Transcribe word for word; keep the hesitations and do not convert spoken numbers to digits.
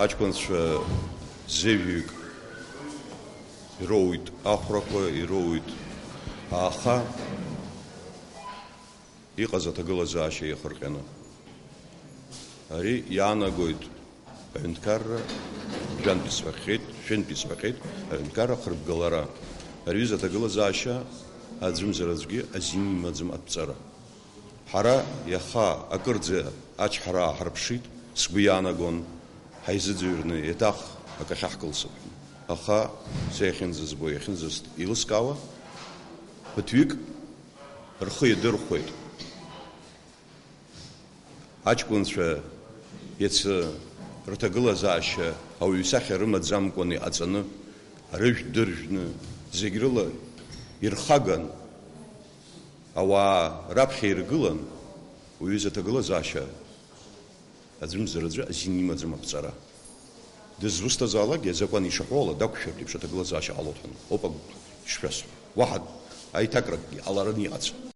Аҷкәынцәа зежәҩык ироуит ахәрақәа, ироуит, аха иҟаз аҭагылазаашьа иахырҟьаны. Ари иаанагоит аҳәынҭқарра, жәантә исҳәахьеит, шәынтә исҳәахьеит, аҳәынҭқарра ахырбгалара. Ари ҩыза аҭагылазаашьа аӡәымзар аӡәгьы азин имаӡам адҵара. Ҳара иаха акырӡа ачҳара ааҳарԥшит, сгәы иаанагон, ҳаизыӡырҩрны еиҭах акы ахьаҳкылсып ҳәа. Аха са иахьынӡазбо, иахьынӡаст-, еилыскаауа, ԥыҭҩык рхы иадырхәеит. Аҷкәынцәа иацы рҭагылазаашьа ауаҩы исахьа рымаӡамкәан иҟаҵаны, рыжәтә дыржәны, зегь рыла ирхаган, ауаа раԥхьа иргылан, уҩыза аҭагылазаашьа аӡәымзар аӡәы азин имаӡам аԥҵара. Дызусҭазаалакгьы азакәан ишаҳәо ала дақәшәартә еиԥш аҭагылазаашьа ҟалоит ҳәа ауп ишшәасҳәо. Уаҳа аиҭакракгьы ҟалараны иҟаӡам.